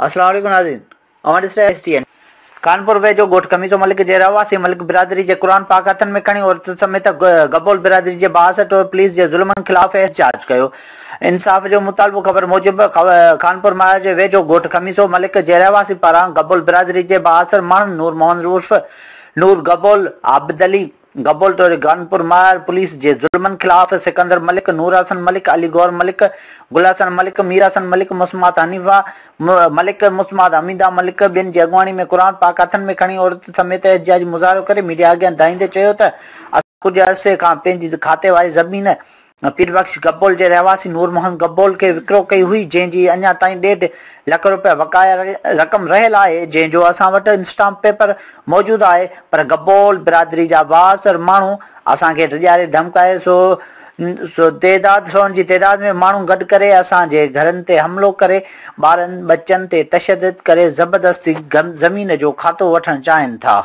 السلام عليڪم ناظرين اوهان ڏسي رهيا ايس ٽي اين. خانپور ويجهو ڳوٺ خميسو ملڪ جي رهواسين ملڪ برادري جي قرآن پاڪ هٿن ۾ کڻي عورت سميت گبول برادري جي بااثر ٽوئي پوليس جي ظلمن خلاف احتجاج ڪيو انصاف جو مطالبو خبر موجب خانپور ماهر جي ويجهو ڳوٺ خميسو ملڪ جي رهواسين پاران گبول برادري جي بااثر ماڻهن نور محمد عرف نور گبول، عابد علي گبول توڙي خانپور ماهر پوليس جي ظلمن خلاف سڪندر ملڪ، نور حسن ملڪ، علي گوهر ملڪ، گل حسن ملڪ، مير حسن ملڪ، مسمات حنيفه ملڪ، مسمات حميده ملڪ ٻين جي اڳواڻي ۾ قرآن پاڪ هٿن ۾ کڻي عورت سميت احتجاجي مظاهرو ڪري ميڊيا اڳيان دانهيندي چيو ته اسان ڪجهه عرصي کان پنهنجي کاتي واري زمين پير بخش گبول جي رهواسي نور محمد گبول کي وڪرو ڪئي هئي، جنهن جي اڃا تائين ڏيڍ لک روپيا بقايا رقم رهيل آهي، جنهن جو اسان وٽ اسٽامپ پيپر موجود آهي، پر گبول برادري جا بااثر ماڻهو اسان کي ڊيڄاري ڌمڪائي سو تعداد سون جي تعداد ۾ ماڻهو گڏ ڪري اسان جي گهرن تي حملو ڪري ٻارن ٻچن تي تشدد ڪري زبردستي زمين جو کاتو وٺڻ چاهين ٿا.